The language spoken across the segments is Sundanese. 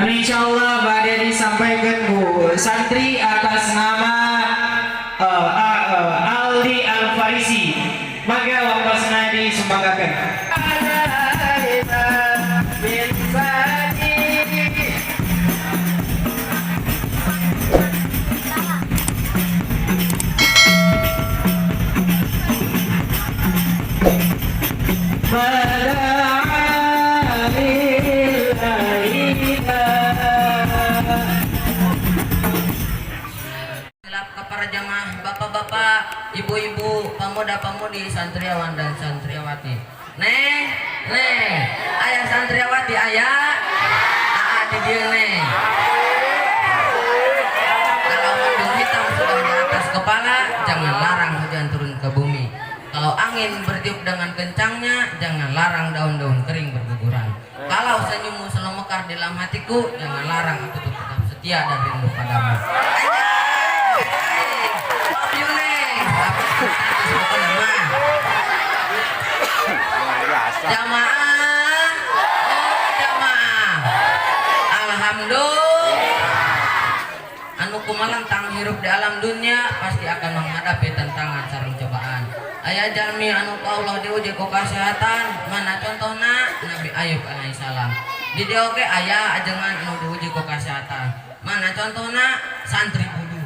Anu insyaallah bade disampaikan ku santri atas nama Aldi Al Farisi. Maka waktosna disumbangkakeun. Min ba'di. Ma da'a illa Silap ke para jamaah, bapak-bapak, ibu-ibu, pemuda-pemudi, santriawan dan santriawati. Neng, neng, ayah santriawati, ayah, aa di dieu neng. Kalau mendung hitam sudah di atas kepala, jangan larang hujan turun ke bumi. Kalau angin bertiup dengan kencangnya, jangan larang daun-daun kering berguguran. Kalau senyummu selalu mekar di dalam hatiku, jangan larang aku untuk tetap setia dan rindu padamu. Love you, Neng. Tapi pokoknya mah. Jamaah, oh jamaah. Alhamdulillah. Anu kumalantang hirup di alam dunia pasti akan menghadapi tantangan sareng cobaan. Aya jalmi anu ku Allah diuji ku kesehatan, mana contohna Nabi Ayub alaihissalam. Di dieu oge aya ajengan anu diuji ku kesehatan. Mana contohna santri wudu.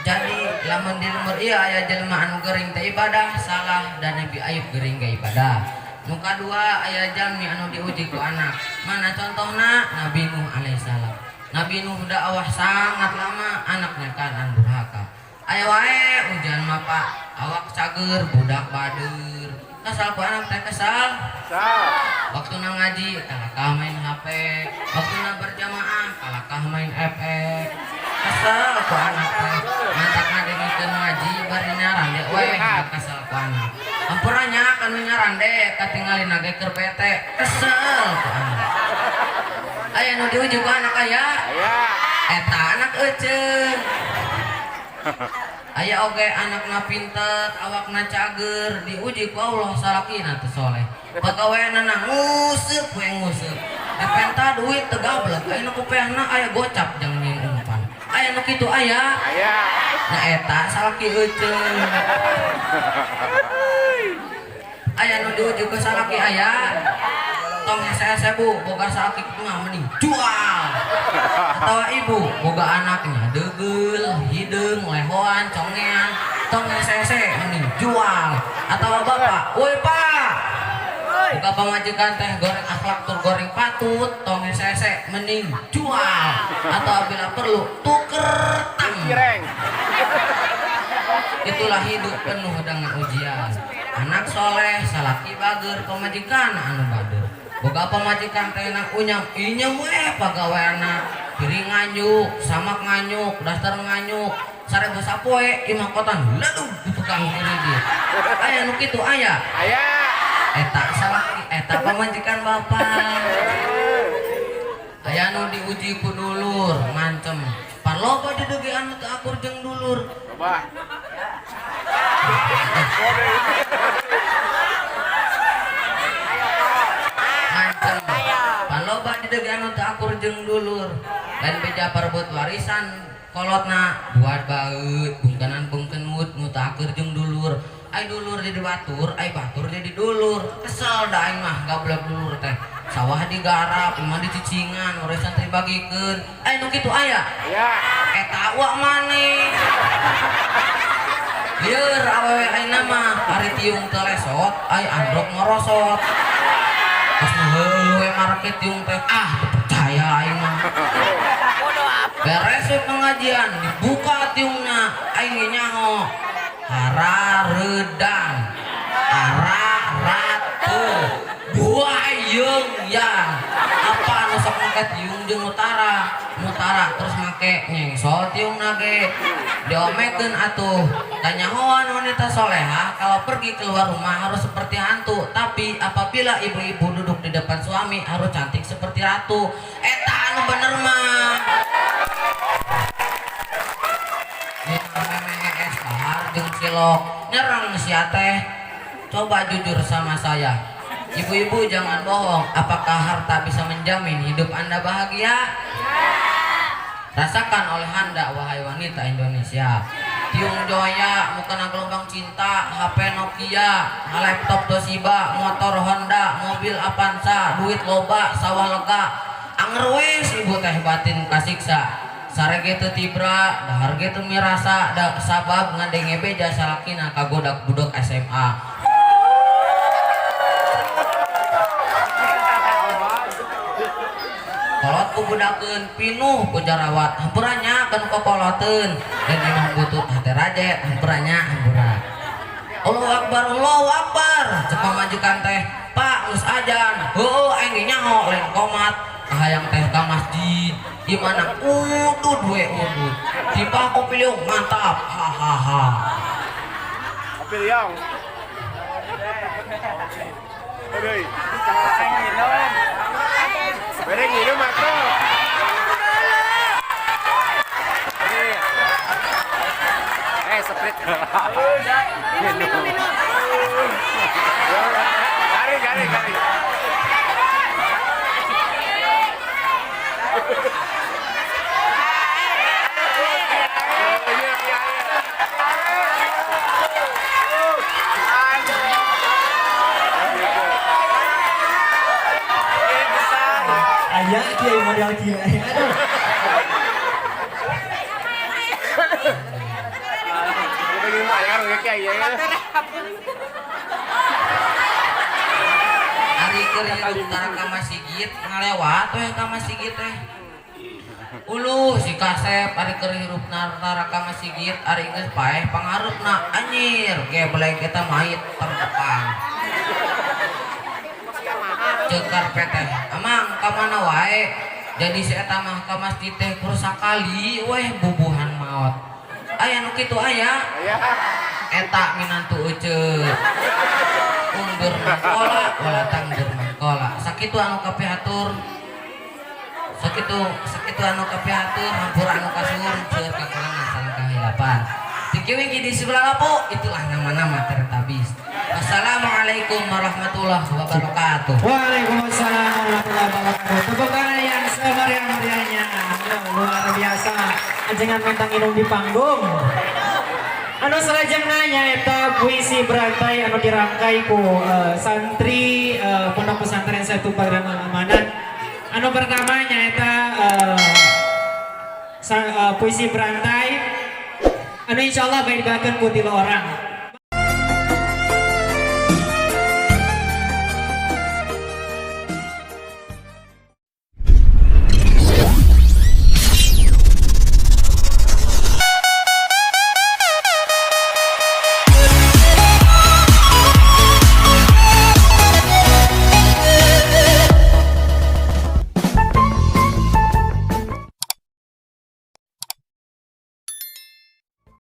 Jadi lamun di lemur ieu aya jelema anu gering teh ibadah salah dan Nabi Ayub gering ge ibadah. Nu kadua aya jalmi anu diuji ku anak. Mana contohna Nabi Nuh alaihissalam. Nabi Nuh dakwah sangat lama, anaknya kan durhaka. Aya wae ujian mah Pak, awak cager budak bader. Kesal ku anak teh kesal. Waktu na ngaji kalakah main HP, waktu na berjamaah kalakah main FF. Kesel ku anak teh. Mantak ngadengikeun ngaji bari nyarande we, kesel ku anak. Ampuranya kanu nyarande katingalina ge keur bete, kesel ku anak. Aya nu diuji ku anak aya? Eta anak euceun. Aya oge anakna pinter, awakna cager, diuji ku Allah salakina teu soleh. Pagaweanana nguseup we nguseup. Dipenta duit teu gablek, aya nu kupeahna aya gocap jang nyieun umpan. Aya nu kitu aya? Nah eta salaki euceun. Aya nu diuji ku salaki aya? Tong hese-hese bu, boga salaki mah mending jual. Atawa ibu boga anaknya deugeul, hideung, lehoan, congean, tong hese-hese mending jual. Atawa bapak, woi pak, boga pamajikan teh goreng akhlak tur goreng patut, tong hese-hese mending jual. Atau bila perlu tuker tang. Itulah hidup penuh dengan ujian. Anak soleh, salaki bager, pamajikan anu bader. Boga pamajikan teh na unyam, inyam we pagaweana. Piring nganyuk, samak nganyuk, daster nganyuk, 1000 sapoe imah kotan ledug ku tukang kredit. Aya nu kitu aya? Eta salaki, eta pamajikan bapak. Aya nu diuji ku dulur, ngancem. Pan loba dideugi anu teu akur jeung dulur. Ngancem. Pan loba dideugi anu teu akur jeung dulur. Lain beja parebut warisan kolotna buat baeut, bungkenan bungkenut nu teu akur jeung dulur. Ai dulur jadi batur, ai batur jadi dulur. Kesel da aing mah gablek dulur teh. Sawah digarap, imah dicicingan, warisan teh dibagikeun. Ai nu kitu aya? Eta awak maneh. Lieur awewe ayeuna mah, ari tiung teu lesot, ai androk morosot. Geus nu heueuh we marake tiung teh, ah teu percaya aing mah. Beres we pengajian, dibuka tiungna, aing ge nyaho. Harareudang, ararate, buayeung yang. Apa anu sok make tiung jeung nutara, nutara terus make nyengsol tiung ge. Diomekeun atuh. Tanyahoan wanita solehah kalau pergi keluar rumah harus seperti hantu, tapi apabila ibu-ibu duduk di depan suami harus cantik seperti ratu. Eta anu bener mah. Jeung cilok nyerang sia teh. Coba jujur sama saya. Ibu-ibu jangan bohong. Apakah harta bisa menjamin hidup Anda bahagia? Rasakan oleh Anda, wahai wanita Indonesia. Tiung Joya, mukena gelombang cinta, HP Nokia, laptop Toshiba, motor Honda, mobil Avanza, duit loba, sawah lega. Anger we si ibu teh batin kasiksa. Sare ge teu tibra, dahar ge teu mirasa, da sabab ngadenge beja salakina kagodak budak SMA. Kolot ku budakeun, pinuh ku jarawat, hampura nya kan kokoloteun. Dan imah butut hate rajet, hampura nya hampura. Allahu Akbar, Allahu Akbar. Cek pamajikan teh, "Pak, geus ajan." Heueuh, aing ge nyaho lain komat. Kahayang teh ka masjid. Di mana udud we udud. Tipah kopi liung mantap. Hahaha. Kopi liong. Oke. Bere nginum atuh. Eh, seprit. Minum, minum. Garing, garing, garing. Aya kiai model kieu. Aduh. Ari keur hirup tara ka masigit ngalewat we ka masigit teh. Uluh si kasep ari keur hirup tara ka masigit ari geus paeh pangarepna anjir geblek eta mait terdepan. Ceuk karpet teh, amang ka mana wae? Jadi si eta mah ka masjid teh kur sakali weh bubuhan maot. Aya nu kitu aya? Eta minantu ece. Undur mangkola, wala tangdur mangkola. Sakitu anu kapihatur. Sakitu, sakitu anu kapihatur, hampura anu kasuhun, seueur kakurangan sareng kahilapan. Tiki wingki di sebelah lapo, itulah nama-nama tertabis. Wassalamualaikum warahmatullahi wabarakatuh. Waalaikumsalam warahmatullahi wabarakatuh. Tepuk tangan yang semeriah-meriahnya. Luar biasa. Ajengan mentang minum di panggung. Anu salajengna nyaeta puisi berantai anu dirangkai ku santri Pondok Pesantren Satu Pagelaran Al Amanah. Anu pertama nyaeta puisi berantai anu insyaallah baik dibacakeun ku 3 orang.